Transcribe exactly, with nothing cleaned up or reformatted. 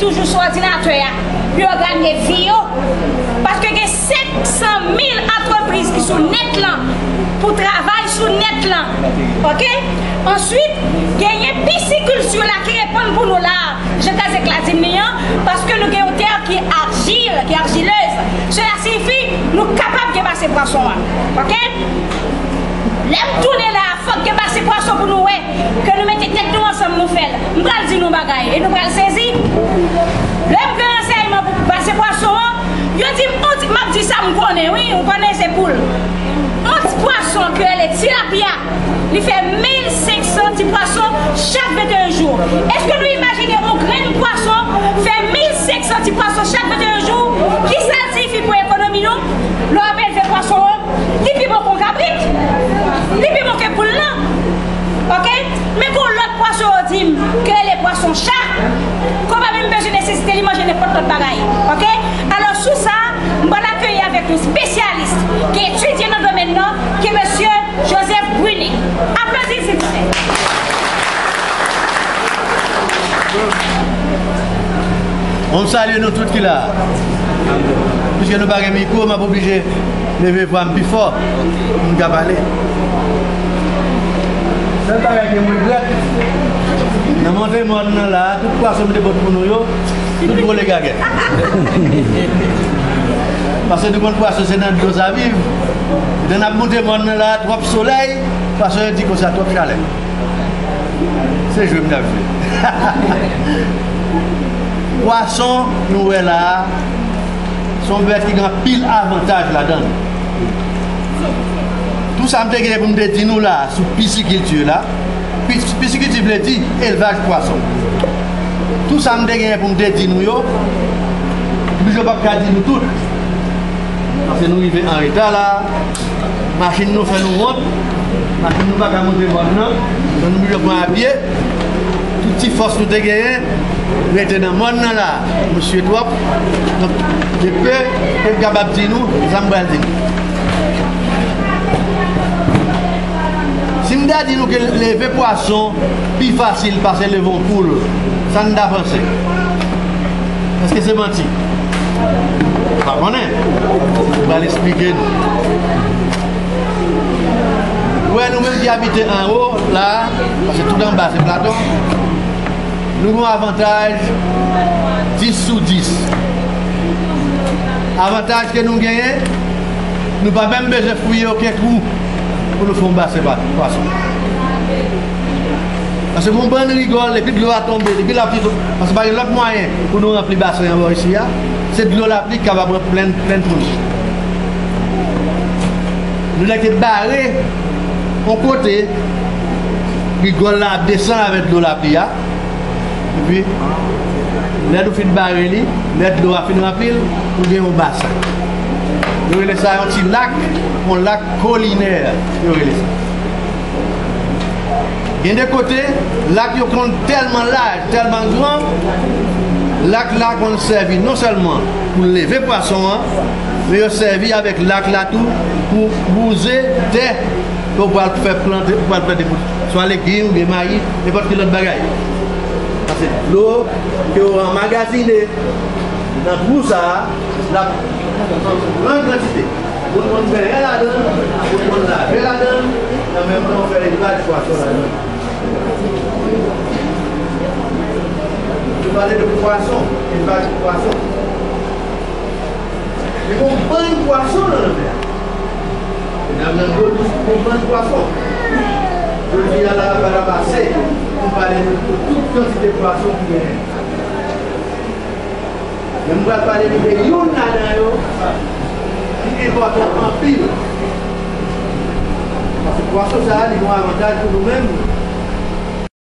toujou sou òdinatè a pou yo gade vi yo. Paske gen senk san mil antrepriz ki sou nèt lan pou travay sou nèt lan. Oke? Answit, genyen pisikilti la ki reponn pou nou la. Jan Kazèk la di m li an, paske nou gen yon tè ki arjil, ki arjilez. Sela siyifi nou kapab gen base pwason an. Oke? Lè m tounen la, fòk gen base pwason pou nou wè ke nou mete tèt nou ansanm, nou fè l. M pral di nou bagay, e nou pral sezi. Lè m gen ransèyman pou base pwason an, yo di m, on ti, m ap di sa m konnen, wi, ou konnen se poul. On ti pwason ki rele tilapya, li fè mil senk san ti pwason chak venteyen jou. Èske nou imajine yon grenn pwason fè mil senk san ti pwason chak venteyen jou? Kisa l siyifi pou ekonomi nou? Lè w ap elve pwason an, li pi bon ke yon kabrit. Li pi bon ke poul lan. Oke? Men gen yon lòt pwason yo di m, ki rele pwason cha. Ke w pa menm bezwen nesesite li manje nenpòt lòt bagay. Oke? Alò, sou sa, m pral akeyi avèk yon espesyalis ki etidye nan domèn nan, ki mesye Joseph Brunet. Aplodi l, silvouplè. Bon, m salye nou tout ki la. Piske nou pa gen mikwo, m ap oblije leve vwa m pi fò pou m ka pale. Sèl bagay ke m regrèt, nan monte mòn nan la, tout pwason m te pot pou nou yo, tout vole gagè. Paske nou konn pwason se nan dlo sa viv. Lè n ap monte mòn nan la, twòp solèy, pwason yo di konsa, twòp chalè. Se jwe m t ap jwe. Pwason nou wè la a, se yon bèt ki gen anpil avantaj ladan l. Tou sa m te genyen pou m te di nou la a sou pisikilti la, pis-, pisikilti vle di elvaj pwason. Tou sa m te genyen pou m te di nou yo, m blijo p ap ka di nou tout. Paske nou rive an reta la a. Machin nou fè nou wont. Machin nou pa ka monte mòn nan. Donk nou blijo pran apye. Tout ti fòs nou te genyen rete nan mòn nan la. Nou sye twòp. Donk, de pe, ke m kapab di nou sa m pral di nou. Si m ta di nou ke leve pwason pi fasil pase leve yon poul, sa n ta panse? Èske se manti? M pa konnen. M pral esplike nou. Ou wè, nou menm ki abite anwo la, paske tout anba se plato, nou gen yon avantaj dis sou dis. Avantaj ke nou genyen, nou pa menm bezwen fouye okenn twou pou nou fè yon basen pa-, pwason. Paske yon bann rigòl, epi dlo a tonbe, epi lapli tonbe, paske pa gen lòt mwayen pou nou ranpli basen an bò isi a, se dlo lapli ki kapab plen, plen twou. Nou nèk te bare yon kote, rigòl la ap desann avèk dlo lapli a. Epi, lè nou fin bare li, lè dlo a fin ranpli l, nou gen yon basen. Yo rele sa yon ti lak, yon lak kolinè, yo rele sa. Gen de kote, lak yo konn tèlman laj, tèlman gran, lak la konn sèvi non sèlman pou leve pwason an, men yo sèvi avèk lak la tou pou wouze tè ke w pral fè plante, ou pral plante pou swa legim oubyen mayi, nenpòt ki lòt bagay. Paske dlo ke w anmagazine nan twou sa a, l ap an gran kantite. Moun konn benyen ladan l, moun konn lave ladan l, an menm tan w fè elvaj pwason ladan l. Nou pale de pwason, elvaj pwason. Men gon bann pwason nan lanmè a. Medam nan dlo dous, gon bann pwason. Jodi a la, pa t ap ase pou m pale nou de tout kantite pwason ki genyen. Men m pral pale nou de youn ladan yo ki enpòtan anpil. Paske pwason sa a, li gon avantaj pou nou menm,